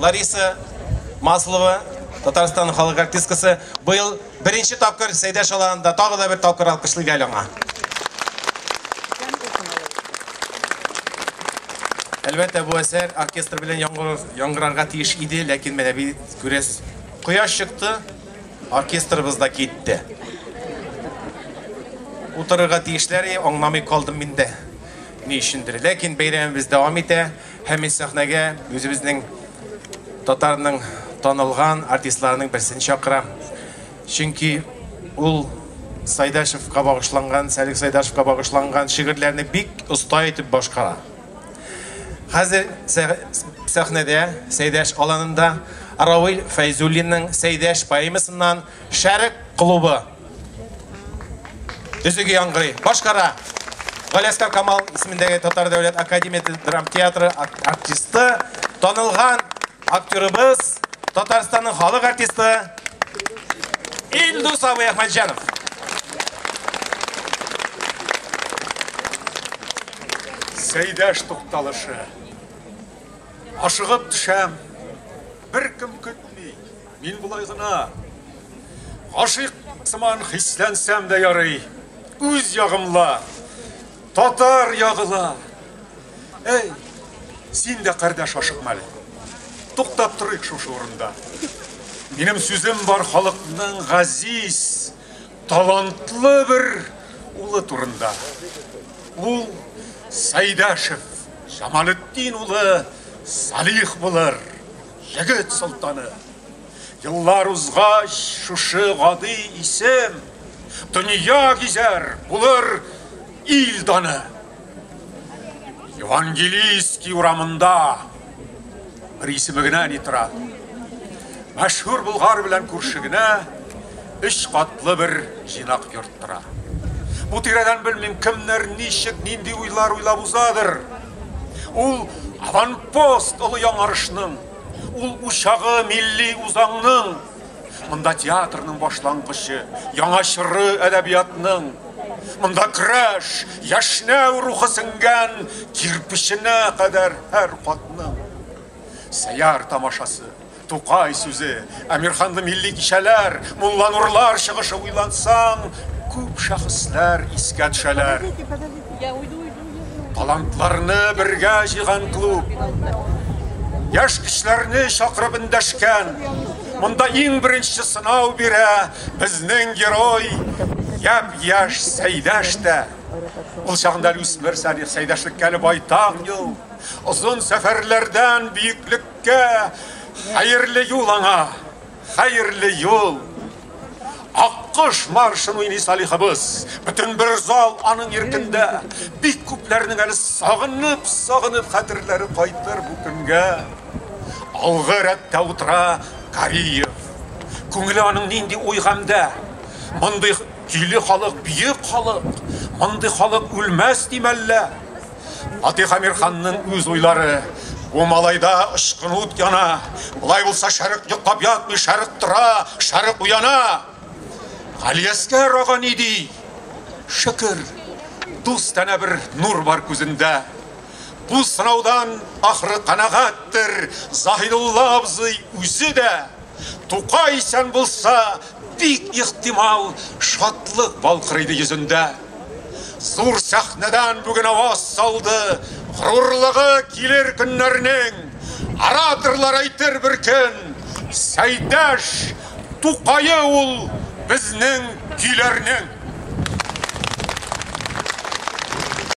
Лариса Маслова, Татарстан халык артисткасы, быел беренче тапкыр Сәйдәш аланында тагы да бер тапкыр алкышлыйк әле аңа. Әлбәттә, бу әсәр оркестр белән яңгырарга тиеш иде, ләкин менә бит күрәсез, кояш чыкты, оркестрыбыз да китте. Утырырга тиешләр, аңламый калдым мин дә. Ни өчендер. Ләкин бәйрәмебез дәвам итә һәм мин сәхнәгә үзебезнең татарның танылган артистларының берсен чакырам. Чөнки ул Сайдашевка багышланган, Сәлих Сайдашевка багышланган шигырьләрне бик оста итеп башкара. Хәзер сәхнәдә Сәйдәш аланында Равил Фәйзуллинның Сәйдәш поэмасыннан Шәрык клубы өзеге яңгырый. Башкара Галиәсгар Камал исемендәге Татар дәүләт академия драма театры артисты, танылган актерыбыз, Татарстанның халык артисты Илдус абый Әхмәтҗанов. Сәйдәш тукталышы. Ашыгып төшәм. Беркем көтми. Мин болай гына. Гашыйк сыман хисләнсәм дә ярый. Үз ягымла. Татар ягыла. Әй, син дә, кардәш, ашыкма әле. Туктап торыйк шушы урында. Минем сүзем бар халыкның газиз, талантлы бер улы турында. Ул Сәйдәшев Җамалетдин улы Салих булыр, егет солтаны. Еллар узгач, шушы гади исем дөнья гизәр, булыр ил даны. Евангелийский урамында бер исеме генә ни тора. Мәшһүр Болгар белән күрше генә өч катлы бер җыйнак йорт тора. Бу тирәдән белмим, кемнәр ничек, нинди уйлар уйлап узадыр. Ул аванпост олы яңарышның, ул учагы милли үзаңның. Монда театрның башлангычы, яңа чоры әдәбиятның. Монда көрәш, яшьнәү рухы сеңгән кирпеченә кадәр һәр катның. Сәяр тамашасы, Тукай сүзе, Әмирханлы милли кичәләр, Мулланурлар чыгышы уйлансаң, күп шәхесләр искә төшәләр. Талантларны бергә җыйган клуб, яшь көчләрне чакырып эндәшкән. Монда иң беренче сынау бирә безнең герой япь-яшь Сәйдәш тә. Ул чагында әле үсмер Салих, Сәйдәшлеккә әле байтак юл. Озын сәфәрләрдән бөеклеккә хәерле юл аңа, хәерле юл. Аккош маршын уйный Салихыбыз. Бөтен бер зал аның иркендә. Бик күпләрнең әле сагынып-сагынып хәтерләре кайтыр бу көнгә. Алгы рәттә утыра Кариев. Күңеле аның нинди уй-гамьдә. Мондый көйле халык, бөек халык. Мондый халык үлмәс дим әллә? Фатих Әмирханның үз уйлары. Бу малайда очкын ут яна. Болай булса шәрык йоклап ятмый, шәрык тора, шәрык уяна. Галиәскәр ага ни ди? Шөкер, дустанә бер нур бар күзендә. Бу сынаудан ахры канәгатьтер Заһидулла абзый үзе дә. Тукай исән булса, бик ихтимал, шатлык балкыр иде йөзендә. Зур сәхнәдән бүген аваз салды, горурлыгы килер көннәрнең. Ораторлар әйтер бер көн, Сәйдәш Тукае ул безнең көйләрнең.